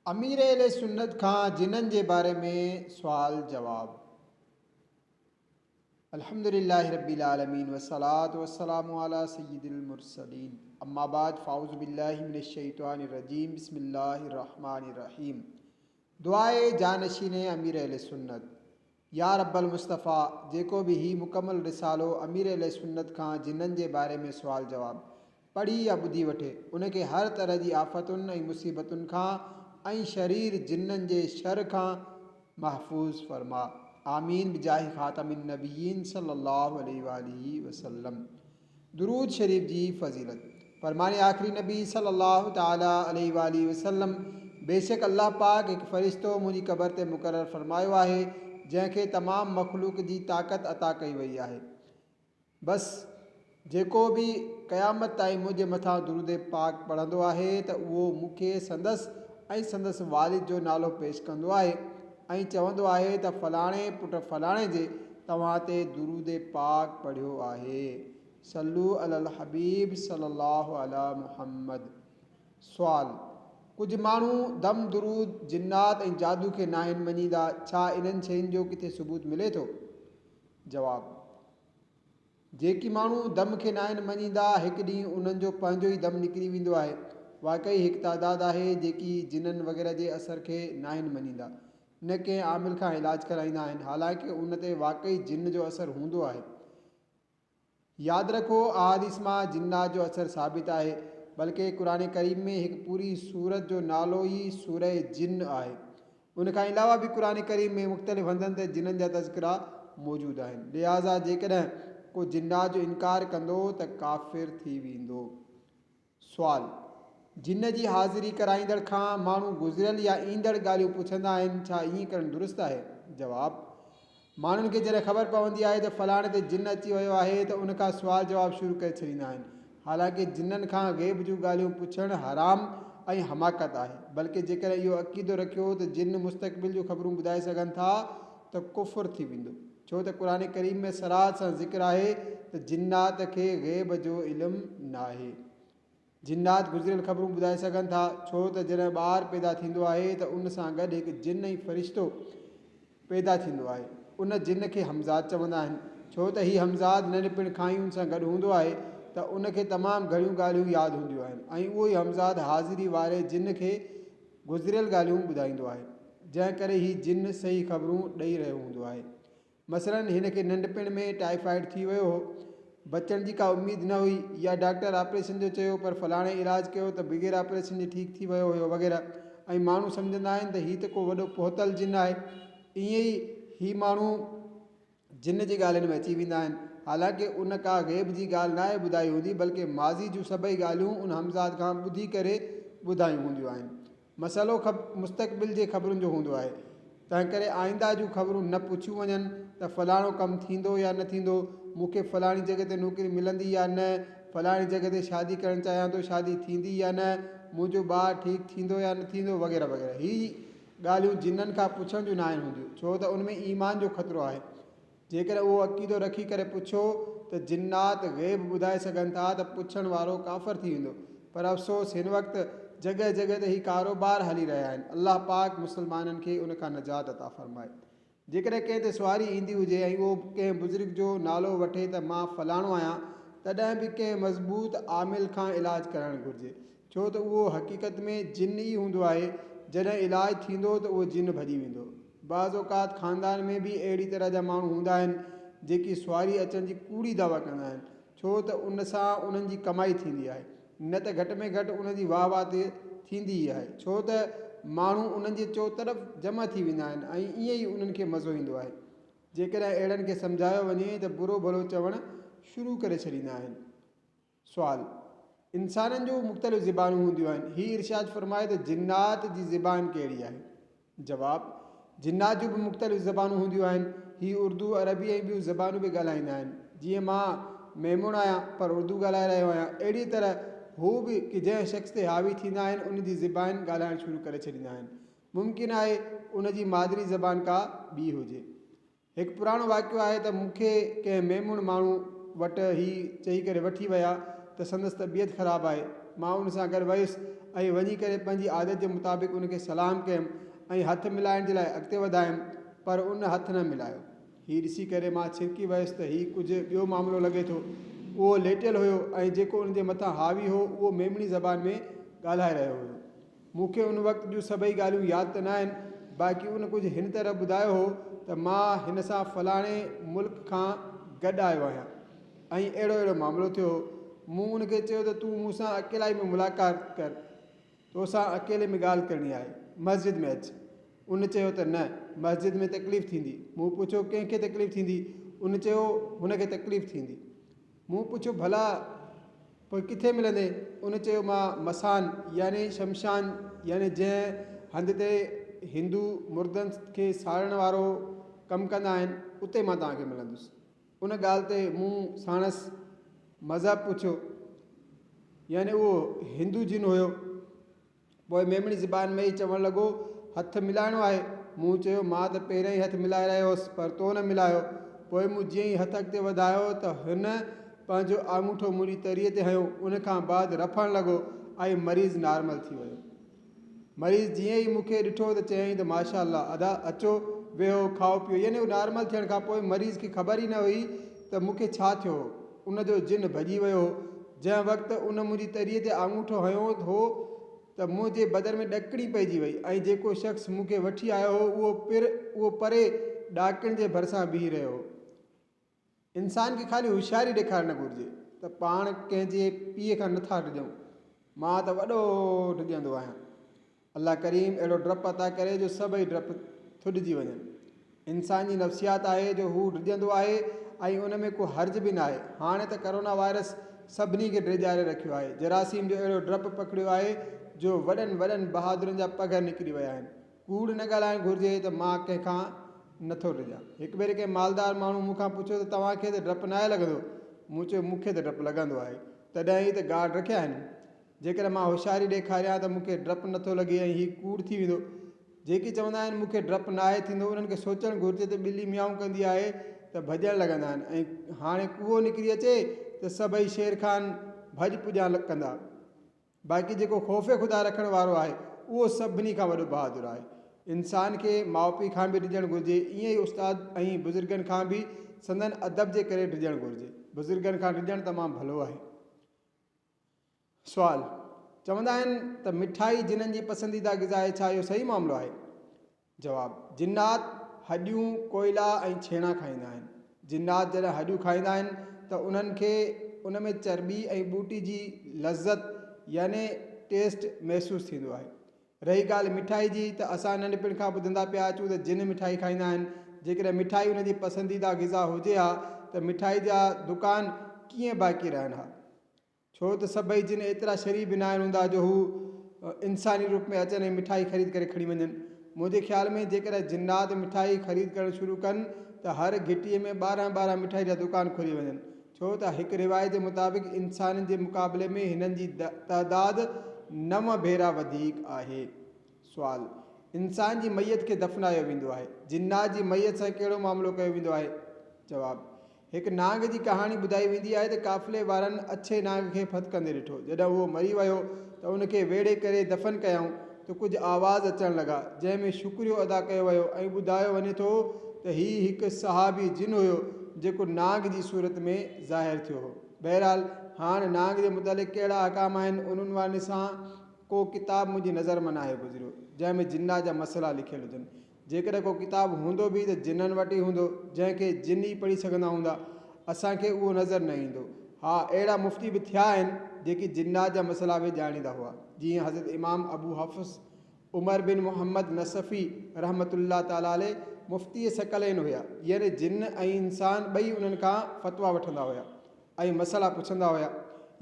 امير اهل سنت کان جنن جي باري ۾ سوال جواب. الحمد لله رب العالمين والصلاة والسلام علي سيد المرسلين اما بعد فاعوذ بالله من الشيطان الرجيم بسم الله الرحمن الرحيم دعاء جانشين امير اهل سنت يا رب المصطفيٰ جيڪو به هي مڪمل رسالو امير اهل سنت کان جنن جي باري ۾ سوال جواب پڙهي يا ٻڌي وٺي، ان کي هر طرح جي آفتن ۽ مصيبتن کان ۽ شرير جنن جي شر کان محفوظ فرما. آمين بجاه خاتم النبيين صلي الله عليه واٰله وسلم. درود شريف جي فضيلت. فرمان آخري نبي صلي الله تعالٰي عليه واٰله وسلم، بيشڪ الله پاڪ هڪ فرشتو منهنجي قبر تي مقرر فرمايو آهي، جنهن کي تمام مخلوق جي طاقت عطا ڪئي وئي آهي. بس جيڪو به قيامت تائين منهنجي مٿان درود پاڪ پڙهندو آهي ته اهو مون کي سندس ۽ سندس والد جو نالو پيش ڪندو آهي ۽ چوندو آهي ته فلاڻي پٽ فلاڻي جي توهان تي درود پاڪ پڙهيو آهي. صلو علی الحبيب صلي الله علی محمد. سوال، ڪجهه ماڻهو دم درود، جنات ۽ جادو کي ناهن مڃيندا، ڇا انهن شين جو ڪٿي ثبوت ملي ٿو؟ جواب، جيڪي ماڻهو دم کي ناهن مڃيندا، هڪ ڏينهن انهن جو پنهنجو ئي دم نڪري ويندو آهي. واقعي هڪ تعداد آهي جيڪي جنن وغيره جي اثر کي ناهن مڃيندا، نه ڪنهن عامل کان علاج ڪرائيندا آهن، حالانڪه ان تي واقعي جن جو اثر هوندو آهي. ياد رکو احاديث مان جنات جو اثر ثابت آهي بلڪه قرآن ڪريم ۾ هڪ پوري سورت جو نالو ئي سوره جن آهي. ان کان علاوه به قرآن ڪريم ۾ مختلف هنڌن تي جنن جا تذڪرا موجود آهن. لهٰذا جيڪڏهن ڪو جنات جو انڪار ڪندو ته ڪافر ٿي ويندو. سوال، جن جي حاضري ڪرائيندڙ کان ماڻهو گذريل يا ايندڙ ڳالهيون پڇندا آهن، ڇا ائين ڪرڻ درست آهي؟ جواب، ماڻهن کي جڏهن خبر پوندي آهي ته فلاڻي تي جن اچي ويو آهي ته ان کان سوال جواب شروع ڪري ڇڏيندا آهن. حالانڪه جنن کان غيب جون ڳالهيون پڇڻ حرام ۽ حماقت آهي، بلڪه جيڪڏهن اهو عقيدو رکيو ته جن مستقبل جون خبرون ٻڌائي سگهن ٿا ته ڪفر ٿي ويندو. ڇو ته قرآن ڪريم ۾ صراحت سان ذڪر آهي ته جنات کي غيب جو علم ناهي. جنات گذريل خبرون ٻڌائي سگهن ٿا، ڇو ته جڏهن ٻار پيدا ٿيندو آهي ته ان سان گڏ هڪ جن ۽ فرشتو پيدا ٿيندو آهي. ان جن کي همزاد چوندا آهن. ڇو ته هي همزاد ننڍپڻ کان ئي ان سان گڏ هوندو آهي ته ان کي تمام گهڻيون ڳالهيون ياد هونديون آهن ۽ اهو ئي همزاد حاضري واري جن کي گذريل ڳالهيون ٻڌائيندو آهي، جنهن ڪري هي جن صحيح خبرون ڏئي رهيو هوندو آهي. مثلاً هن کي ننڍپڻ ۾ ٽائيفائيڊ ٿي ويو هو، بچڻ جي ڪا اميد نه هئي يا ڊاڪٽر آپريشن جو چيو پر فلاڻي علاج ڪيو ته بغير آپريشن جي ٺيڪ ٿي ويو هيو وغيره ۽ ماڻهو سمجهندا آهن ته هي ته ڪو وڏو پهتل جن آهي. ائين ئي هي ماڻهو جن جي ڳالهين ۾ اچي ويندا آهن. حالانڪه ان ڪا غيب جي ڳالهه ناهي ٻڌائي هوندي بلڪه ماضي جون سڀئي ڳالهيون ان همزاد کان ٻڌي ڪري ٻڌايون هونديون آهن. مسئلو مستقبل جي خبرن جو هوندو آهي. تنهنڪري آئنده جون خبرون نه پڇيون وڃن ته فلاڻو ڪم ٿيندو يا نه ٿيندو، مون کي فلاڻي جڳهه تي نوڪري ملندي يا نه، فلاڻي جڳهه تي شادي ڪرڻ چاهيان ٿو شادي ٿيندي يا نه، منهنجو ٻار ٺيڪ ٿيندو يا نه ٿيندو وغيره وغيره. هي ڳالهيون جنن کان پڇڻ جون ناهن هونديون، ڇو ته ان ۾ ايمان جو خطرو آهي. جيڪڏهن اهو عقيدو رکي ڪري پڇو ته جنات غيب ٻڌائي سگهن ٿا ته پڇڻ وارو ڪافر ٿي ويندو. پر افسوس هن وقت جڳهه جڳهه تي هي ڪاروبار هلي رهيا آهن. الله پاڪ مسلمانن کي ان کان نجات عطا فرمائي. جيڪڏهن ڪنهن تي سواري ايندي هجي ۽ اهو ڪنهن بزرگ جو نالو وٺي ته مان فلاڻو آهيان، تڏهن به ڪنهن مضبوط عامل کان علاج ڪرائڻ گهرجي، ڇو ته اهو حقيقت ۾ جن ئي هوندو آهي، جڏهن علاج ٿيندو ته اهو جن ڀڄي ويندو. بعض اوقات خاندان ۾ به اهڙي طرح جا ماڻهو هوندا آهن، جيڪي سواري اچڻ جي ڪوڙي دعويٰ ڪندا آهن، ڇو ته ان سان انهن جي ڪمائي ٿيندي آهي، نه ته گهٽ ۾ گهٽ انهن جي واهه واهه ته ٿيندي ئي آهي، ڇو ته ماڻهو انهن جي چوطرف جمع ٿي ويندا آهن ۽ ائين ئي انهن کي مزو ايندو آهي. جيڪڏهن اهڙن کي سمجهايو وڃي ته برو ڀلو چوڻ شروع ڪري ڇڏيندا آهن. سوال، انسانن جون مختلف زبانون هونديون آهن، هي ارشاد فرمايو ته جنات جي زبان ڪهڙي آهي؟ جواب، جنات جون به مختلف زبانون هونديون آهن. هي اردو، عربي ۽ ٻيون زبانون به ڳالهائيندا آهن. جيئن مان ميمڻ آهيان پر اردو ڳالهائي رهيو آهيان. اهڙيء طرح هو به ڪي جنهن شخص تي حاوي ٿيندا آهن ان جي زبان ڳالهائڻ شروع ڪري ڇڏيندا آهن. ممڪن آهي ان جي مادري زبان ڪا ٻي هجي. هڪ پراڻو واقعو آهي ته مون کي ڪنهن ميمڻ ماڻهو وٽ هي چئي ڪري وٺي ويا ته سندس طبيعت خراب آهي. مان ان سان گڏ ويس ۽ وڃي ڪري پنهنجي عادت جي مطابق ان کي سلام ڪيم ۽ هٿ ملائڻ جي لاء اڳتي وڌايم پر ان هٿ نه ملايو. هي ڏسي ڪري مان ڇرڪي ويس ته هي ڪجهه ٻيو معاملو لڳي ٿو. اهو ليٽيل هيو ۽ جيڪو ان جي مٿان حاوي هو اهو ميمڻي زبان ۾ ڳالهائي رهيو هيو. مون کي ان وقت جون سڀئي ڳالهيون ياد ته ناهن، باقي ان ڪجهه هن طرح ٻڌايو هو ته مان هن سان فلاڻي ملڪ کان گڏ آيو آهيان ۽ اهڙو اهڙو معاملو ٿيو هو. مون ان کي چيو ته تون مون سان اڪيلائي ۾ ملاقات ڪر، توسان اڪيلي ۾ ڳالهه ڪرڻي آهي، مسجد ۾ اچ. ان چيو ته نه، مسجد ۾ تڪليف ٿيندي. مون پڇيو ڪنهن کي تڪليف ٿيندي؟ ان چيو هن کي تڪليف ٿيندي. مون پڇيو ڀلا پوء ڪٿي ملندين؟ ان چيو مان مسان يعني شمشان يعني جنهن هنڌ تي هندو مردن کي ساڙڻ وارو ڪم ڪندا آهن اتي مان توهان کي ملندس. ان ڳالهه تي مون ساڻس مذهب پڇيو يعني اهو هندو جن هيو. پوء ميمڻي زبان ۾ ئي چوڻ لڳو، هٿ ملائڻو آهي؟ مون چيو، مان ته پهريان ئي هٿ ملائي رهيو هوس، پر تو نه ملايو. پوء مون جيئن ئي هٿ اڳتي وڌايو ته هن پنهنجو آڱوٺو منهنجي تريء تي هنيو. ان کان بعد رڦڻ لڳو ۽ مريض نارمل ٿي ويو. مريض جيئن ئي مون کي ڏٺو ته چيائين ته ماشاء الله ادا، اچو، ويهو، کائو پيئو. يعني اهو نارمل ٿيڻ کان پوء مريض کي خبر ئي نه هئي ته مون کي ڇا ٿيو هو. ان جو جن ڀڄي ويو هو. جنهن وقت ان منهنجي تريء تي آڱوٺو هنيو هو ته منهنجي بدن ۾ ڏڪڻي پئجي وئي ۽ جيڪو شخص مون کي وٺي آيو هو اهو پر اهو پري ڏاڪڻ جي ڀرسان بيهي رهيو هو. انسان کي خالي هوشياري ڏيکارڻ نه گهرجي ته پاڻ ڪنهن جي پيء کان نٿا ڊڄون. مان ته وڏو ڊڄندو آهيان. الله ڪريم اهڙو ڊپ عطا ڪري جو سڀئي ڊپ ٿڏجي وڃن. انسان جي نفسيات آهي جو هو ڊڄندو آهي ۽ ان ۾ ڪو حرج به ناهي. هاڻي ته ڪرونا وائرس سڀني کي ڊيڄاري رکيو آهي. جراثيم جو اهڙو ڊپ پکڙيو آهي جو وڏن وڏن بهادرن جا پگهر نڪري ويا آهن. ڪوڙ نه ڳالهائڻ گهرجي ته مان ڪنهن کان نٿو ڊڄان. هڪ ڀيري ڪنهن مالدار ماڻهو مون کان پڇيو ته توهان کي ته ڊپ ناهي لڳندو؟ مون چيو مون کي ته ڊپ لڳندو آهي. تڏهن ئي ته گارڊ رکيا آهن. جيڪڏهن مان هوشياري ڏيکاريان ته مون کي ڊپ نٿو لڳي ۽ هي ڪوڙ ٿي ويندو. جيڪي چوندا آهن مون کي ڊپ ناهي ٿيندو انهن کي سوچڻ گهرجي ته ٻلي ميائون ڪندي آهي ته ڀڄڻ لڳندا آهن ۽ هاڻي ڪوئو نڪري اچي ته سڀئي شير خان ڀڄ پڄان ڪندا. باقي جيڪو خوف خدا رکڻ وارو آهي اهو سڀني کان وڏو بهادر آهي. انسان کي ماء پيء کان به ڊڄڻ گهرجي ائين ئي استاد ۽ بزرگن کان به سندن ادب جي ڪري ڊڄڻ گهرجي. بزرگن کان ڊڄڻ تمام ڀلو آهي. سوال، چوندا آهن ته مٺائي جنن جي پسنديده غذا آهي ڇا اهو صحيح معاملو آهي؟ جواب، جنات هڏيون، ڪوئلا ۽ ڇيڻا کائيندا آهن. جنات جڏهن هڏيون کائيندا آهن ته انهن کي ان ۾ چرٻي ۽ ٻوٽي جي لذت يعني ٽيسٽ محسوس ٿيندو آهي. رهي ڳالهه مٺائي جي ته اسان ننڍپڻ کان ٻڌندا پيا اچون ته جن مٺائي کائيندا آهن. جيڪڏهن مٺائي انهن جي پسنديده غذا هجي ها ته مٺائي جا دڪان ڪيئن باقي رهن ها. ڇو ته سڀئي جن ايترا شريف به ناهن هوندا جو هو انساني روپ ۾ اچن ۽ مٺائي خريد ڪري کڻي وڃن. منهنجي خيال ۾ جيڪڏهن جنات مٺائي خريد ڪرڻ شروع ڪن ته هر گهٽيء ۾ ٻارنهن ٻارنهن مٺائي جا دڪان کلي وڃن. ڇو ته هڪ روايت جي مطابق انسانن جي مقابلي ۾ هنن جي تعداد نو ڀيرا وڌيڪ آهي. سوال، انسان جي ميت کي دفنايو ويندو آهي، جنات جي ميت سان ڪهڙو معاملو ڪيو ويندو آهي؟ جواب، هڪ نانگ جي ڪهاڻي ٻڌائي ويندي آهي ته قافلي وارن اڇي نانگ کي ڦٿڪندي ڏٺو، جڏهن اهو مري ويو ته ان کي ويڙهي ڪري دفن ڪيائون ته ڪجهه آواز اچڻ لڳا، جنهن ۾ شڪريو ادا ڪيو ويو ۽ ٻڌايو وڃي ٿو ته هي هڪ صحابي جن هيو، جيڪو نانگ جي صورت ۾ ظاهر ٿيو هو. بهرحال هاڻ نانگ جي متعلق ڪهڙا احڪام آهن، ان عنوان سان ڪو ڪتاب منهنجي نظر مان ناهي گذريو، جنهن ۾ جنات جا مسئلا لکيل هجن. جيڪڏهن ڪو ڪتاب هوندو به ته جنن وٽ ئي هوندو، جنهن کي جن ئي پڙهي سگهندا هوندا. اسان کي اهو نظر نه ايندو. ها اهڙا مفتي به ٿيا آهن، جيڪي جنات جا مسئلا به ڄاڻيندا هئا، جيئن حضرت امام ابو حفص عمر بن محمد نسفي رحمة الله تعالٰي عليه مفتي ثقلين هيا، يعني جن ۽ انسان ٻئي انهن کان فتويٰ وٺندا هيا ۽ مسئلا پڇندا هيا.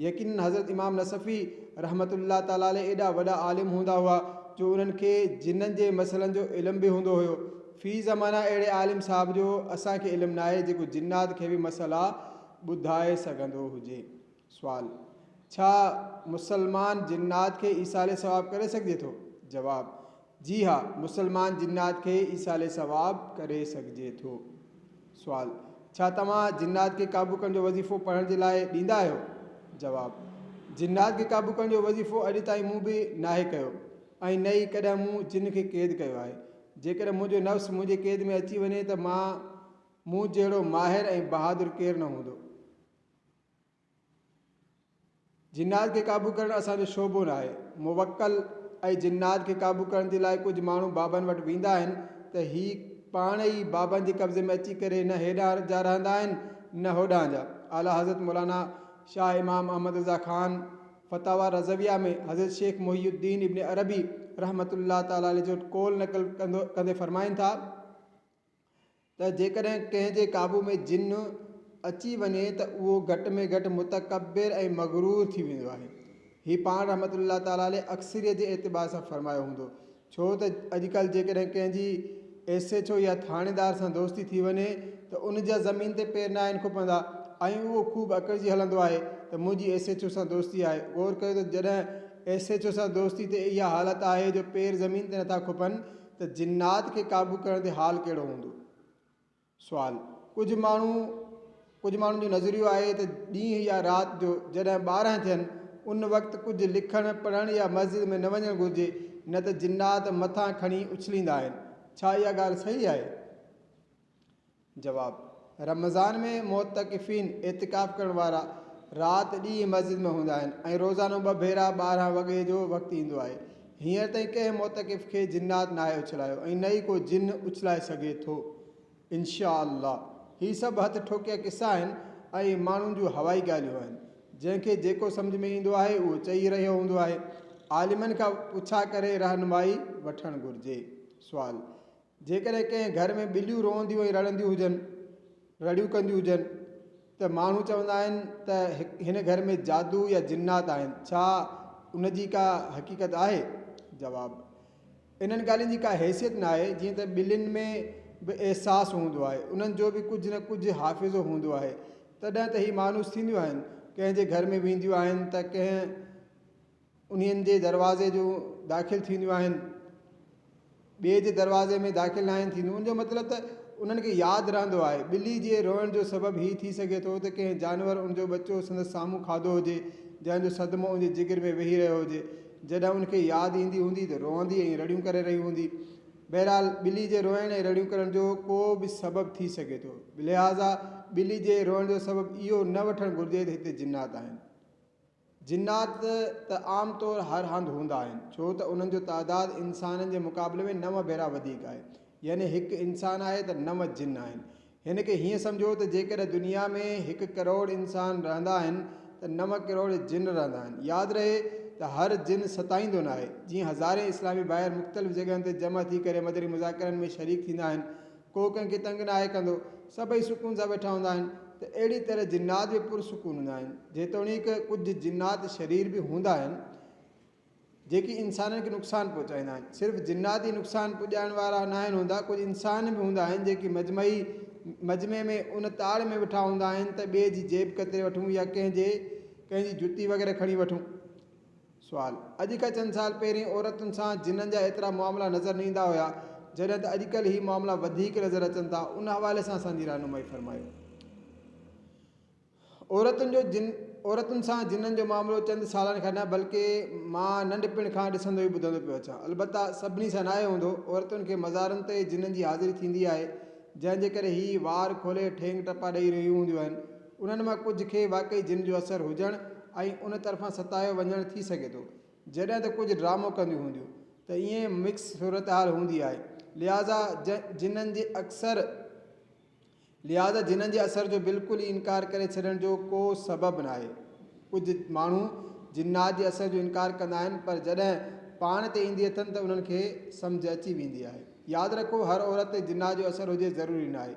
يقيناً حضرت امام نسفي رحمة الله تعالٰي عليه ايڏا وڏا عالم هوندا هئا جو انهن کي جنن جي مسئلن جو علم به هوندو هيو. في زمانه اهڙي عالم صاحب جو اسان کي علم ناهي جيڪو جنات کي به مسئلا ٻڌائي سگهندو هجي. سوال، ڇا مسلمان جنات کي ايصال ثواب ڪري سگهجي ٿو؟ جواب، جي ها، مسلمان جنات کي ايصال ثواب ڪري سگهجي ٿو. سوال، ڇا توهان جنات کي قابو ڪرڻ جو وظيفو پڙهڻ جي لاء ڏيندا آهيو؟ جواب، جنات کي قابو ڪرڻ جو وظيفو اڄ تائين مون به ناهي ڪيو ۽ نه ئي ڪڏهن مون جن کي قيد ڪيو آهي. جيڪڏهن منهنجو نفس منهنجي قيد ۾ اچي وڃي ته مان مون جهڙو ماهر ۽ بهادر ڪير نه هوندو. جنات کي قابو ڪرڻ اسان جو شعبو ناهي. موڪل ۽ جنات کي قابو ڪرڻ جي لاء ڪجهه ماڻهو بابن وٽ ويندا آهن ته هي پاڻ ئي بابن جي قبضي ۾ اچي ڪري نه هيڏانهن جا رهندا آهن نه هوڏانهن جا. اعليٰ حضرت مولانا شاهه امام احمد رضا خان فتاويٰ رضويه ۾ حضرت شيخ محي الدين ابن عربي رحمة الله تعالٰي عليه جو قول نقل ڪندي فرمائن ٿا ته جيڪڏهن ڪنهن جي قابو ۾ جن اچي وڃي ته اهو گهٽ ۾ گهٽ متڪبر ۽ مغرور ٿي ويندو آهي. هي پاڻ رحمة الله تعالٰي عليه اڪثريت جي اعتبار سان فرمايو هوندو. ڇو ته اڄڪلهه جيڪڏهن ڪنهن جي ايس ايڇ او يا ٿاڻيدار سان دوستي ٿي وڃي ته ان جا زمين تي پير ناهن کپندا ۽ اهو خوب اڪڙجي هلندو آهي ته منهنجي ايس ايڇ او سان دوستي آهي. غور ڪيو ته جڏهن ايس ايڇ او سان دوستي تي اها حالت آهي جو پير زمين تي نٿا کپن ته جنات کي قابو ڪرڻ تي حال ڪهڙو هوندو؟ سوال، ڪجهه ماڻهو ڪجهه ماڻهن جو نظريو آهي ته ڏينهن يا رات جو جڏهن 12 ٿين ان وقت ڪجهه لکڻ، پڙهڻ يا مسجد ۾ نه وڃڻ گهرجي نه ته جنات مٿان کڻي اڇليندا آهن. ڇا اها ڳالهه صحيح آهي؟ جواب، رمضان ۾ معتڪفين، اعتڪاف ڪرڻ وارا، رات ڏينهن مسجد ۾ هوندا آهن ۽ روزانو ٻه ڀيرا 12 وڳي جو وقت ايندو آهي. هينئر تائين ڪنهن معتڪف کي جنات ناهي اڇلايو ۽ نه ئي ڪو جن اڇلائي سگهي ٿو. انشاء الله. هي سڀ هٿ ٺوڪيا قصا آهن ۽ ماڻهن جون هوائي ڳالهيون آهن. جنهن کي جيڪو سمجهه ۾ ايندو آهي اهو چئي رهيو هوندو آهي. عالمن کان پڇا ڪري رهنمائي وٺڻ گهرجي. سوال، جيڪڏهن ڪنهن گهر ۾ ٻليون روئنديون ۽ رڙنديون هجن، رڙيون ڪنديون هجن ته ماڻهو چوندا آهن ته هن گهر ۾ جادو يا جنات آهن، ڇا ان جي ڪا حقيقت آهي؟ جواب، انهن ڳالهين جي ڪا حيثيت ناهي، جيئن ته ٻلين ۾ به احساس هوندو آهي، انهن جو به ڪجهه نه ڪجهه حافظو هوندو آهي، تڏهن ته هي مانوس ٿينديون آهن، ڪنهن جي گهر ۾ وينديون آهن ته ڪنهن انهن جي دروازي جو داخل ٿينديون آهن، ٻئي جي دروازي ۾ داخل ناهن ٿينديون، ان جو مطلب ته انهن کي ياد رهندو آهي. ٻلي جي روئڻ جو سبب هي ٿي سگهي ٿو ته ڪنهن جانور ان جو ٻچو سندس سامهون کاڌو هجي، جنهن جو صدمو ان جي جگر ۾ ويهي رهيو هجي. جڏهن ان کي ياد ايندي هوندي ته روئندي ۽ رڙيون ڪري رهي هوندي. بهرحال ٻلي جي روئڻ ۽ رڙيون ڪرڻ جو ڪو به سبب ٿي سگهي ٿو. لهٰذا ٻلي جي روئڻ جو سبب اهو نه وٺڻ گهرجي ته هتي جنات آهن. جنات ته عام طور هر هنڌ هوندا آهن، ڇو ته انهن جو تعداد انسانن جي مقابلي ۾ نو ڀيرا وڌيڪ آهي. يعني هڪ انسان آهي ته نو جن آهن. هن کي هيئن سمجهو ته جيڪڏهن دنيا ۾ هڪ ڪروڙ انسان رهندا آهن ته نو ڪروڙ جن رهندا آهن. ياد رهي ته هر جن ستائيندو ناهي. جيئن هزارين اسلامي ڀائر مختلف جڳهن تي جمع ٿي ڪري مدني مذاڪرن ۾ شريڪ ٿيندا آهن ڪو ڪنهن کي تنگ ناهي ڪندو، سڀئي سڪون سان ويٺا هوندا آهن ته اهڙي طرح جنات به پرسڪون هوندا آهن. جيتوڻيڪ ڪجهه جنات شرير به هوندا آهن، جيڪي انسانن کي نقصان پهچائيندا آهن. صرف جنات ئي نقصان پڄائڻ وارا ناهن هوندا، ڪجهه انسان به هوندا آهن، جيڪي مجمعي مجمعي ۾ ان تاڙ ۾ ويٺا هوندا آهن ته ٻئي جي جيب ڪتري وٺون يا ڪنهن جي ڪنهن جي جتي وغيره کڻي وٺون. سوال، اڄ کان چند سال پهرين عورتن سان جنن جا ايترا معاملا نظر نه ايندا هيا، جڏهن ته اڄڪلهه هي معاملا وڌيڪ نظر اچن ٿا، ان حوالي سان اسان جي رهنمائي فرمايو. عورتن جو جن عورتن سان جنن جو معاملو چند سالن کان نه بلڪه مان ننڍپڻ کان ڏسندو ئي ٻڌندو پيو اچان. البته سڀني سان ناهي هوندو، عورتن کي مزارن تي جنن جي حاضري ٿيندي آهي، جنهن جي ڪري هي وار کولي ٺينگ ٽپا ڏئي رهيون هونديون آهن. انهن مان ڪجهه کي واقعي جن جو اثر هجڻ ۽ ان طرفان ستايو وڃڻ ٿي سگهي ٿو. جڏهن ته ڪجهه ڊرامو ڪنديون هونديون ته ائين مڪس صورتحال هوندي آهي. لهٰذا جنن جي اڪثر لهٰذا جنن جي اثر جو بلڪل ئي انڪار ڪري ڇڏڻ جو ڪو سبب ناهي. ڪجهه ماڻهو جنات جي اثر جو انڪار ڪندا آهن پر جڏهن پاڻ تي ايندي اٿن ته انهن کي سمجهه اچي ويندي آهي. ياد رکو هر عورت تي جنات جو اثر هجي ضروري ناهي.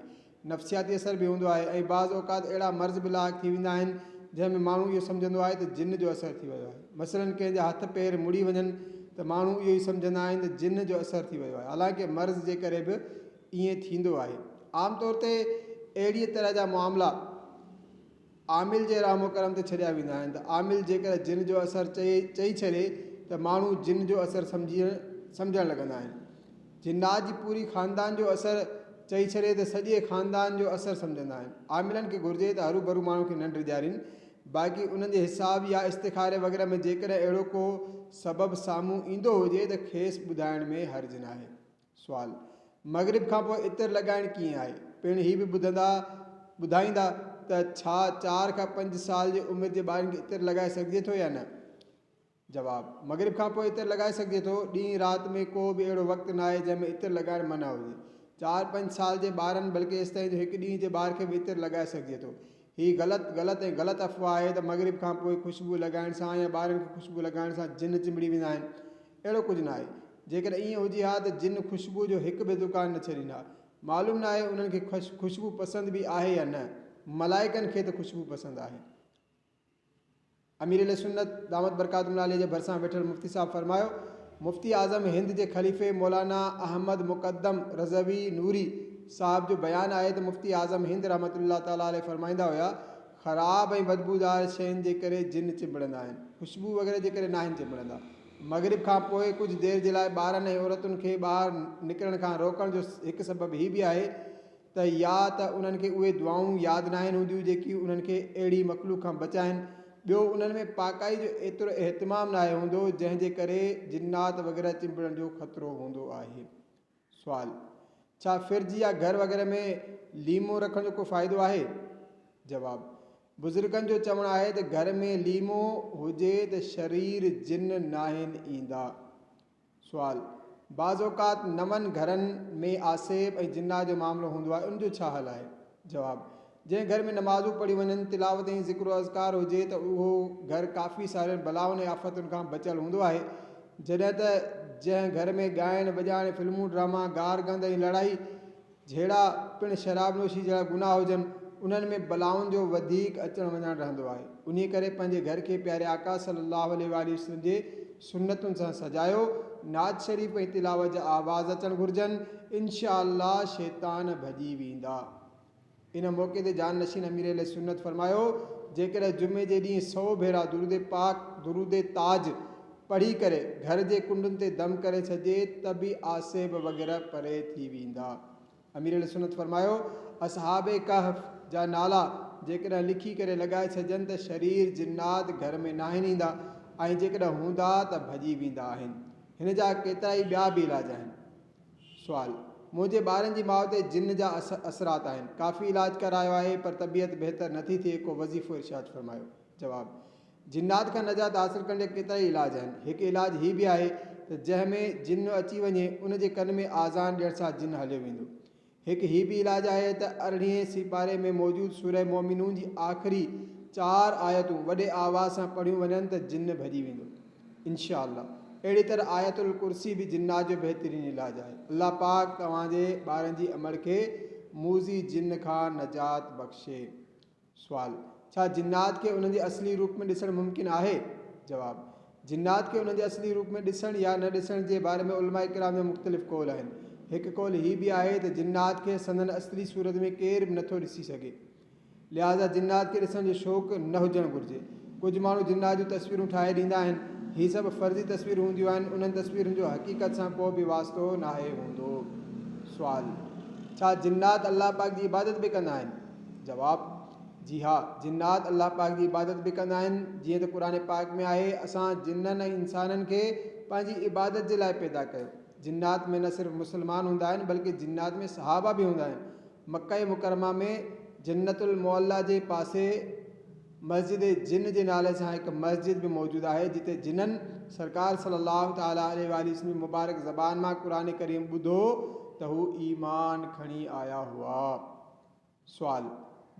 نفسياتي اثر به هوندو آهي ۽ بعض اوقات اهڙا مرض به لاحق ٿي ويندا آهن جنهن ۾ ماڻهو اهو سمجهندو آهي ته جن جو اثر ٿي ويو آهي. مثلاً ڪنهن جا هٿ پير مڙي وڃن ته ماڻهو اهو ئي سمجهندا آهن ته جن جو اثر ٿي ويو آهي حالانڪه مرض جي ڪري به ائين ٿيندو آهي. عام طور تي اهڙيء طرح جا معاملا عامل جي رحم و ڪرم تي ڇڏيا ويندا آهن ته عامل جيڪڏهن جن جو اثر چئي ڇڏي ته ماڻهو جن جو اثر سمجهڻ لڳندا آهن. جنات جي پوري خاندان جو اثر چئي ڇڏي ته سڄي خاندان جو اثر سمجهندا آهن. عاملن کي گهرجي ته هروڀرو ماڻهن کي نه ڊيڄارين. باقي انهن جي حساب يا استخاري وغيره ۾ جيڪڏهن اهڙو ڪو سبب سامهون ايندو هجي ته کيس ٻڌائڻ ۾ حرج ناهي. سوال، مغرب کان پوء عطر لڳائڻ ڪيئن آهي؟ پڻ هي به ٻڌندا ٻڌائيندا ته ڇا چار کان پنج سال جي عمر جي ٻارن کي عطر لڳائي سگهجي ٿو يا نه؟ جواب، مغرب کان پوء عطر لڳائي سگهجي ٿو، ڏينهن رات ۾ ڪو به اهڙو وقت ناهي جنهن ۾ عطر لڳائڻ منع هجي. چار پنج سال جي ٻارن بلڪه ايستائين جو هڪ ڏينهن جي ٻار کي به عطر لڳائي سگهجي ٿو. هي غلط، غلط ۽ غلط افواهه آهي ته مغرب کان پوء خوشبو لڳائڻ سان يا ٻارن کي خوشبو لڳائڻ سان جن چنبڙي ويندا آهن. اهڙو ڪجهه ناهي. جيڪڏهن ائين هجي ها ته جن خوشبو جو هڪ به دڪان نه ڇڏين ها. معلوم ناهي انهن کي خوشبو پسند به آهي يا نه. ملائڪن کي ته خوشبو پسند آهي. امير اهل سنت دامت برڪاتهم العاليه جي ڀرسان ويٺل مفتي صاحب فرمايو، مفتي اعظم هند جي خليفي مولانا احمد مقدم رضوي نوري صاحب جو بيان آهي ته مفتي اعظم هند رحمة الله تعالٰي عليه فرمائيندا هيا، خراب ۽ بدبودار شين جي ڪري جن چنبڙندا آهن، خوشبو وغيره جي ڪري ناهن چنبڙندا. مغرب کان پوء ڪجهه دير جي لاء ٻارن ۽ عورتن کي ٻاهر نڪرڻ کان روڪڻ جو هڪ سبب هي به آهي ته يا ته انهن کي اهي دعائون ياد ناهن هونديون جيڪي انهن کي اهڙي مخلوق کان بچائن، ٻيو انهن ۾ پاڪائي جو ايترو اهتمام ناهي هوندو جنهن جي ڪري جنات وغيره چنبڙڻ جو خطرو هوندو آهي. سوال، ڇا فرج يا گهر وغيره ۾ ليمو رکڻ جو ڪو فائدو آهي؟ جواب، بزرگن جو چوڻ آهي ته گهر ۾ ليمو هجي ته شرير جن ناهن ايندا. سوال، بعض اوقات نون گهرن ۾ آسيب ۽ جنات جو معاملو هوندو آهي ان جو ڇا حل آهي؟ جواب، جنهن گهر ۾ نمازون پڙهيون وڃن، تلاوت ۽ ذڪر و اذڪار هجي ته اهو گهر ڪافي سارين بلائن ۽ آفتن کان بچيل هوندو آهي جڏهن ته جنهن گهر ۾ ڳائڻ وڄائڻ، فلمون ڊراما، گار گند ۽ لڙائي جهيڙا پڻ شراب نوشي جهڙا گناهه هجن، انهن ۾ بلائن جو وڌيڪ اچڻ وڃڻ رهندو آهي. انهيء ڪري پنهنجي گهر کي پياري آقا صلّي اللّٰه عليه واٰله وسلّم جي سنتن سان سجايو، نعت شريف ۽ تلاوت جا آواز اچڻ گهرجن، ان شآء الله شيطان ڀڄي ويندا. ان موقعي تي جان نشين امير اهل سنت فرمايو، جيڪڏهن جمعي جي ڏينهن سئو ڀيرا درود پاڪ، درود تاج، پڙهي ڪري گهر جي ڪنڊن تي دم ڪري ڇڏجي ته به آسيب وغيره پري ٿي ويندا. امير اهل سنت فرمايو، اصحاب ڪهف جا نالا جيڪڏهن لکي ڪري لڳائي ڇڏجن ته شرير جنات گهر ۾ ناهن ايندا ۽ جيڪڏهن هوندا ته ڀڄي ويندا آهن. هن جا ڪيترائي ٻيا به علاج آهن. سوال، منهنجي ٻارن جي ماء تي جن جا اثرات آهن، ڪافي علاج ڪرايو آهي پر طبيعت بهتر نٿي ٿئي ڪو وظيفو ارشاد فرمايو. جواب، جنات کان نجات حاصل ڪرڻ جا ڪيترائي علاج آهن. هڪ علاج هي به آهي ته جنهن ۾ جن اچي وڃي ان جي ڪن ۾ آذان ڏيڻ سان جن هليو ويندو. هڪ هي به علاج آهي ته ارڙهين سيپاري ۾ موجود سوره مومنون جي آخري چار آيتون وڏي آواز سان پڙهيون وڃن ته جن ڀڄي ويندو. انشاء الله. اهڙي طرح آيت الڪرسي به جنات جو بهترين علاج آهي. الله پاڪ توهان جي ٻارن جي امڙ کي موذي جن کان نجات بخشي. سوال، ڇا جنات کي انهن جي اصلي روپ ۾ ڏسڻ ممڪن آهي؟ جواب، جنات کي انهن جي اصلي روپ ۾ ڏسڻ يا نه ڏسڻ جي باري ۾ علماء ڪرام جا مختلف قول آهن. هڪ قول هي به آهي ته جنات کي سندن اصلي صورت ۾ ڪير به نٿو ڏسي سگهي. لهٰذا جنات کي ڏسڻ جو شوق نه هجڻ گهرجي. ڪجهه ماڻهو جنات جون تصويرون ٺاهي ڏيندا آهن. هي سڀ فرضي تصويرون هونديون آهن. انهن تصويرن جو حقيقت سان ڪو به واسطو ناهي هوندو. سوال، ڇا جنات الله پاڪ جي عبادت به ڪندا آهن؟ جواب، جي ها، جنات الله پاڪ جي عبادت به ڪندا آهن، جيئن ته قرآن پاڪ ۾ آهي، اسان جنن ۽ انسانن کي پنهنجي عبادت جي لاء پيدا ڪيو. جنات ۾ نه صرف مسلمان هوندا آهن بلڪه جنات ۾ صحابه به هوندا آهن. مڪه مڪرمه ۾ جنت المعليٰ جي پاسي مسجد جن جي نالي سان هڪ مسجد به موجود آهي جتي جنن سرڪار صلي الله تعالٰي عليه واٰله وسلم جي مبارڪ زبان مان قرآن ڪريم ٻڌو ته هو ايمان کڻي آيا هئا. سوال،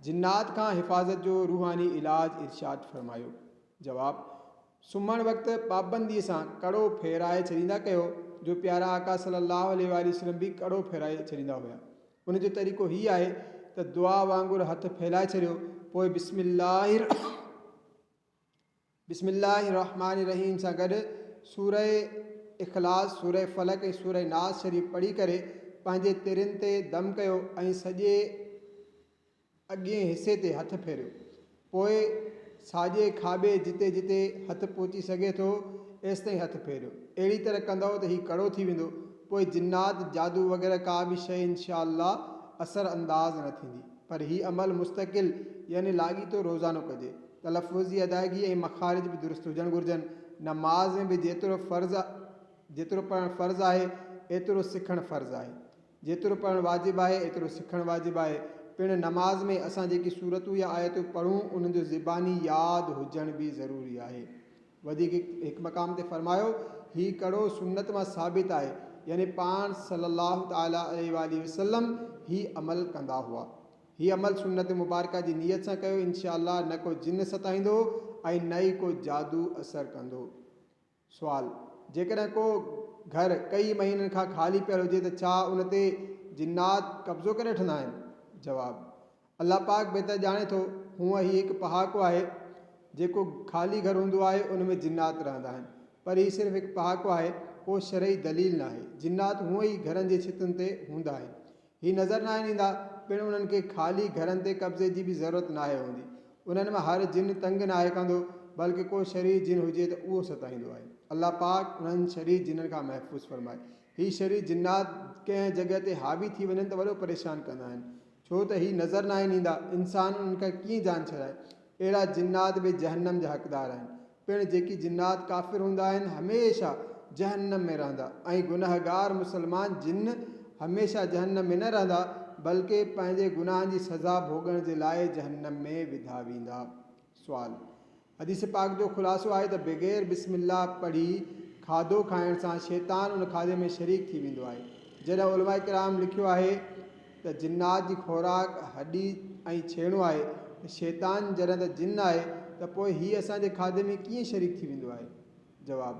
جنات کان حفاظت جو روحاني علاج ارشاد فرمايو. جواب، سمهڻ وقت پابنديء سان ڪڙو ڦيرائي ڇڏيندا ڪيو جو پيارا آقا صلي الله عليه واٰله وسلم به ڪڙو ڦيرائي ڇڏيندا هيا. ان جو طريقو هي آهي ته دعا وانگر هٿ ڦهلائي ڇڏيو پوء بسم الله بسم الله الرحمٰن الرحيم سان گڏ سوره اخلاص، سوره فلق ۽ سوره ناس شريف پڙهي ڪري پنهنجي ترين تي دم ڪيو ۽ سڄي اڳئين حصي تي هٿ ڦيريو. پوء ساڄي کاٻي جتي جتي هٿ پهچي سگهي ٿو ايستائين هٿ ڦيريو. اهڙي طرح ڪندؤ ته هي ڪڙو ٿي ويندو. پوء جنات، جادو وغيره ڪا به شيء انشاء الله اثر انداز نه ٿيندي. پر هي عمل مستقل يعني لاڳيتو روزانو ڪجي. تلفظ جي ادائگي ۽ مخارج به درست هجڻ گهرجن. نماز ۾ به جيترو فرض جيترو پڙهڻ فرض آهي، ايترو سکڻ فرض آهي. جيترو پڙهڻ واجب آهي، ايترو سکڻ واجب آهي. پڻ نماز ۾ اسان جيڪي سورتون يا آيتون پڙهون، انهن جو زباني ياد هجڻ به ضروري آهي. وڌيڪ هڪ مقام تي فرمايو، هي ڪڙو سنت مان ثابت آهي، يعني پاڻ صلّي الله تعالٰي عليه واٰله وسلّم هي عمل ڪندا هئا. هي عمل سنت مبارڪه جي نيت سان ڪيو، ان شاء الله نه ڪو جن ستائيندو ۽ نه ئي ڪو جادو اثر ڪندو. سوال، جيڪڏهن ڪو گهر ڪئي مهينن کان خالي پيل هجي ته ڇا ان تي جنات قبضو ڪري وٺندا آهن؟ جواب، الله پاڪ بهتر ڄاڻي ٿو. هونء هي هڪ پهاڪو آهي، جيڪو خالي گهر هوندو آهي ان ۾ جنات رهندا آهن. پر هي صرف هڪ پهاڪو آهي، ڪو شرعي دليل ناهي. جنات هونء ئي گهرن جي ڇتن تي هوندا آهن. هي نظر ناهن ايندا، پڻ انهن کي خالي گهرن تي قبضي جي به ضرورت ناهي هوندي. انهن مان هر جن تنگ ناهي ڪندو، بلڪه ڪو شرير جن هجي ته اهو ستائيندو آهي. الله پاڪ انهن شرير جنن کان محفوظ فرمائي. هي شرير جنات ڪنهن جڳهه تي حاوي ٿي وڃن ته وڏو پريشان ڪندا آهن. ڇو ته هي نظر ناهن ايندا، انسان انهن کان ڪيئن جان ڇڏائي؟ اهڙا جنات به جهنم جا حقدار آهن. پڻ جيڪي جنات ڪافر هوندا آهن، هميشه جهنم ۾ رهندا ۽ گنهگار مسلمان جن هميشه جهنم ۾ نه رهندا، بلڪه پنهنجي گناهن جي سزا ڀوڳڻ جي لاء جهنم ۾ وڌا ويندا. سوال، حديث پاڪ جو خلاصو آهي ته بغير بسم الله پڙهي کاڌو کائڻ سان شيطان ان کاڌي ۾ شريڪ ٿي ويندو آهي. جڏهن علماء ڪرام لکيو آهي ته جنات جي خوراڪ هڏي ۽ ڇيڻو آهي ته شيطان جڏهن ته جن آهي ته پوء هي اسان جي کاڌي ۾ ڪيئن شريڪ ٿي ويندو آهي؟ جواب،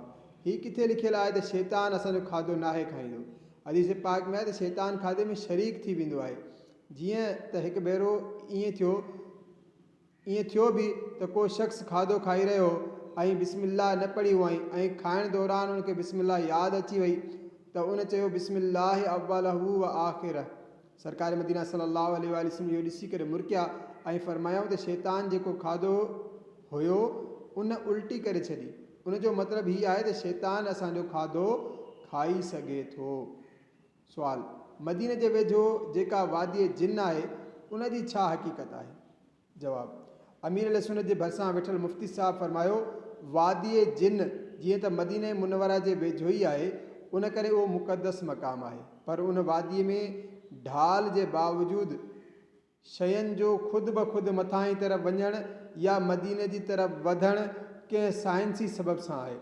هي ڪٿي لکيل آهي ته شيطان اسان جو کاڌو ناهي کائيندو؟ حديث پاڪ ۾ آهي ته شيطان کاڌي ۾ شريڪ ٿي ويندو آهي. جيئن ته هڪ ڀيرو ائين ٿيو. ائين ٿيو به ته ڪو شخص کاڌو کائي رهيو هو ۽ بسم الله نه پڙهي هئائين ۽ کائڻ دوران ان کي بسم الله ياد اچي وئي ته ان چيو بسم الله اوله و آخره سرڪار مدينه صلي الله عليه واٰله وسلم اهو ڏسي ڪري مرڪيا ۽ فرمايائون ته شيطان جيڪو کاڌو هيو ان الٽي ڪري ڇڏي ان جو مطلب هي آهي ته شيطان اسان جو کاڌو کائي سگهي ٿو. سوال، مديني جي ويجهو جيڪا واديء جن آهي، ان جي ڇا حقيقت آهي؟ جواب، امير اهل سنت جي ڀرسان ويٺل مفتي صاحب فرمايو، واديء جن جيئن ته مدينه منوره جي ويجهو ئي آهي، ان ڪري اهو مقدس مقام آهي، پر ان واديء ۾ ڍال جي باوجود شين جو خود بخود مٿاهين طرف وڃڻ يا مديني جي طرف وڌڻ ڪنهن سائنسي سبب سان آهي.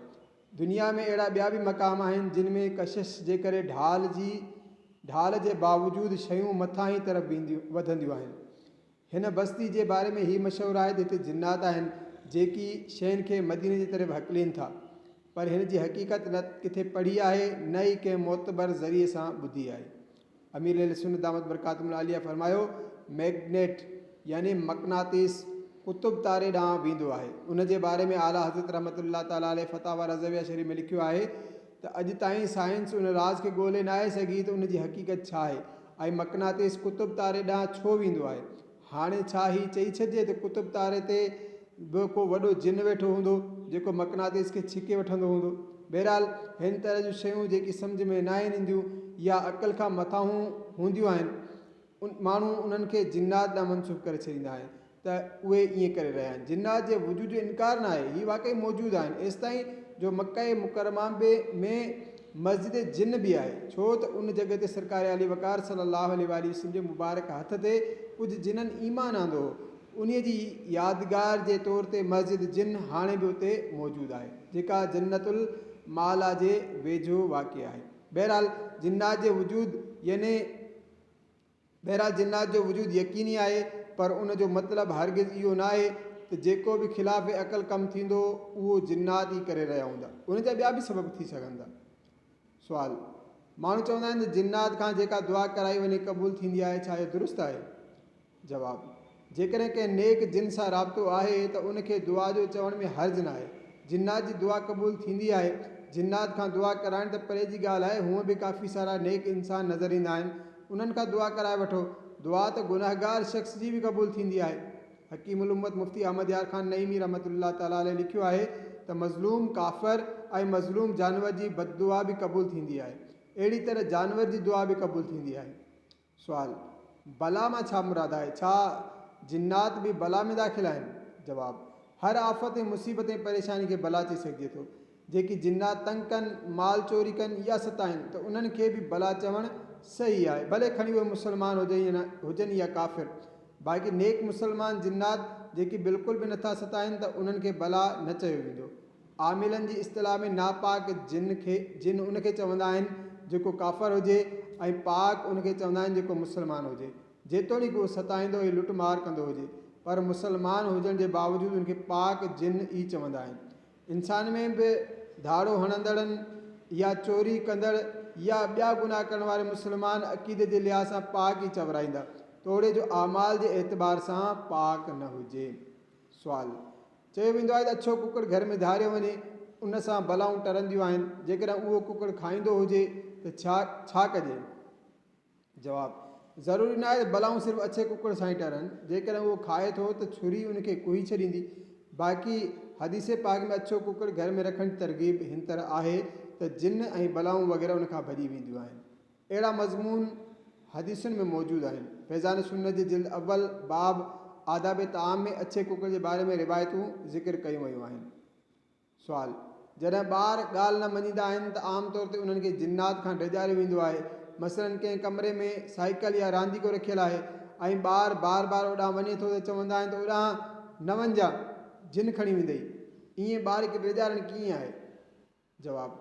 دنيا ۾ اهڙا ٻيا به مقام آهن جن ۾ ڪشش جي ڪري ڍال جي ڍال جي باوجود شيون مٿاهين طرف وينديون وڌنديون آهن. هن بستي جي باري ۾ هي مشهور آهي ته هتي جنات آهن جيڪي شين کي مديني جي طرف هڪلين ٿا. پر هن جي حقيقت نه ڪٿي پڙهي آهي نه ئي ڪنهن معتبر ذريعي سان ٻڌي آهي. امير اهل سنت دامت برڪاتهم العاليه فرمايو، مئگنيٽ يعني مقناطيس قطب تاري ڏانهن ويندو آهي. ان جي باري ۾ اعليٰ حضرت رحمة الله تعالٰي عليه فتاويٰ رضويه شريف ۾ لکيو آهي ته اڄ تائين سائنس ان راز کي ڳولي ناهي سگهي ته ان جي حقيقت ڇا آهي ۽ مقناطيس قطب تاري ڏانهن ڇو ويندو آهي. هاڻي ڇا هي چئي ڇڏجي ته قطب تاري تي به ڪو وڏو جن ويٺو هوندو، جيڪو مقناطيس کي ڇڪي وٺندو هوندو؟ بهرحال هن طرح جون شيون جيڪي سمجهه ۾ ناهن اينديون يا عقل کان مٿانهون هونديون آهن، ماڻهو انهن کي جنات ڏانهن منسوب ڪري ڇڏيندا آهن ته اهي ائين ڪري رهيا آهن. جنات جي وجود جو انڪار ناهي، هي واقعي موجود آهن، ايستائين جو مڪه مڪرمه ۾ مسجد جن به آهي، ڇو ته ان جڳهه تي سرڪار عالي وقار صلّي اللّٰه عليه واٰله وسلّم جي مبارڪ هٿ تي ڪجهه جنن ايمان آندو هو، انهيء جي يادگار جي طور تي مسجد جن هاڻي به اتي موجود آهي، جيڪا جنت المعليٰ جي ويجهو واقع آهي. بهرحال جنات جي وجود يعني. بهرحال جنات جو وجود يقيني آهي پر ان جو مطلب هرگز اهو ناهي ته جيڪو به خلاف عقل ڪم ٿيندو اهو جنات ئي ڪري رهيا هوندا. ان جا ٻيا به سبب ٿي سگهن ٿا. سوال، ماڻهو چوندا آهن ته جنات کان جيڪا دعا ڪرائي وڃي قبول ٿيندي آهي ڇا اهو درست آهي؟ جواب، جيڪڏهن ڪنهن نيڪ جن سان رابطو آهي ته ان کي دعا جو چوڻ ۾ حرج ناهي. جنات جي دعا قبول ٿيندي آهي. جنات کان دعا ڪرائڻ ته پري جي ڳالهه آهي، هونء به ڪافي سارا نيڪ انسان نظر ايندا آهن، انهن کان دعا ڪرائي وٺو. دعا ته گنهگار شخص جي به قبول ٿيندي آهي. حڪيم الامت مفتي احمد يار خان نعيمي رحمة الله تعالٰي عليه لکيو آهي ته مظلوم ڪافر ۽ مظلوم جانور جي بددعا به قبول ٿيندي آهي. اهڙي طرح جانور جي دعا به قبول ٿيندي آهي. سوال، بلا مان ڇا مراد آهي؟ ڇا جنات به بلا ۾ داخل آهن؟ جواب، هر آفت ۽ مصيبت ۽ پريشاني کي بلا چئي سگهجي ٿو. جيڪي جنات تنگ ڪن، مال چوري ڪن يا ستائين ته انهن کي به بلا چوڻ صحيح آهي، ڀلي کڻي اهي مسلمان هجن يا ڪافر. باقي نيڪ مسلمان جنات جيڪي بلڪل به نٿا ستائين ته انهن کي بلا نه چيو ويندو. عاملن جي اصطلاح ۾ ناپاڪ جن کي جن ان کي چوندا آهن جيڪو ڪافر هجي ۽ پاڪ ان کي چوندا آهن جيڪو مسلمان هجي. جيتوڻيڪ اهو ستائيندو ۽ لٽ مار ڪندو هجي پر مسلمان هجڻ جي باوجود ان کي پاڪ جن ئي چوندا آهن. انسان ۾ به ڌاڙو هڻندڙن يا چوري ڪندڙ يا ٻيا گناهه ڪرڻ واري مسلمان عقيدي جي لحاظ سان پاڪ ئي چورائيندا توڙي جو اعمال جي اعتبار سان پاڪ نه هجي. سوال، چيو ويندو آهي ته اڇو ڪڪڙ گهر ۾ ڌاريو وڃي ان سان بلائون ٽرنديون آهن جيڪڏهن اهو ڪڪڙ کائيندو هجي ته ڇا ڇا ڪجي؟ جواب، ضروري ناهي ته بلائون صرف اڇي ڪڪڙ سان ئي ٽرن، جيڪڏهن اهو کائي ٿو ته ڇري ان کي ڪهي ڇڏيندي، باقي حديث پاڪ ۾ اڇو ڪڪڙ گهر ۾ رکڻ جي ترغيب هن طرح آهي ته جن ۽ بلائون وغيره ان کان ڀڄي وينديون آهن. اهڙا مضمون حديثن ۾ موجود آهن. فيضان سنت جي جلد اول باب آداب طعام ۾ اڇي ڪڪڙ جي باري ۾ روايتون ذڪر ڪيون ويون آهن. سوال، جڏهن ٻار ڳالهه نه مڃيندا آهن ته عام طور تي انهن کي جنات کان ڊيڄاريو ويندو آهي. مثلاً ڪنهن ڪمري ۾ سائيڪل يا رانديڪو رکيل آهي ۽ ٻار بار بار اوڏانهن وڃي ٿو ته چوندا آهن ته اوڏانهن نه وڃجان، جن کڻي ويندئي. ائين ٻار کي ڊيڄارڻ ڪيئن آهي؟ جواب،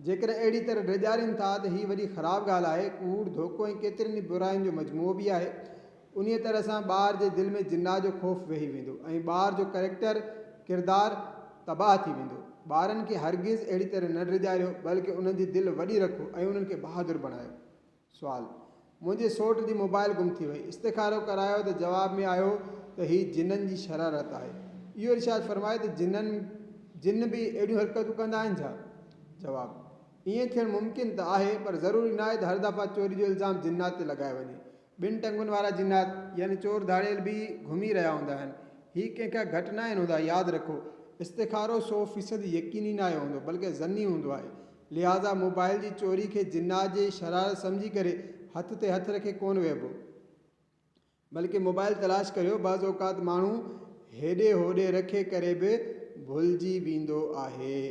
جيڪڏهن اهڙي طرح ڊيڄارين ٿا ته هي وڏي خراب ڳالهه آهي، ڪوڙ، ڌوڪو ۽ ڪيترين ئي براين جو مجموعو به آهي. انهيء طرح سان ٻار جي دل ۾ جناح جو خوف ويهي ويندو ۽ ٻار جو ڪريڪٽر، ڪردار، تباهه ٿي ويندو. ٻارن کي هرگز اهڙي طرح نه ڊيڄاريو، بلڪه انهن جي دل وڏي رکو ۽ انهن کي بهادر بڻايو. سوال، منهنجي سوٽ جي موبائل گم ٿي وئي، استخارو ڪرايو ته جواب ۾ آيو ته هي جنن جي شرارت آهي. اهو ارشاد فرمايو ته جنن، جن به اهڙيون حرڪتون ڪندا آهن ڇا؟ جواب، ائين ٿيڻ ممڪن ته آهي پر ضروري ناهي ته هر دفعا چوري جو الزام جنات تي لڳايو وڃي. ٻن ٽنگن وارا جنات يعني چور ڌاڙيل به گهمي رهيا هوندا آهن. هي ڪنهن کان گهٽ ناهن هوندا. ياد رکو! استخارو سو فيصد يقيني ناهي هوندو بلڪه ظني هوندو آهي. لهٰذا موبائل جي چوري کي جنات جي شرارت سمجهي ڪري هٿ تي هٿ رکي ڪونه ويهبو. بلڪه موبائل تلاش ڪريو. بعض اوقات ماڻهو هيڏي هوڏي رکي ڪري به ڀلجي ويندو آهي.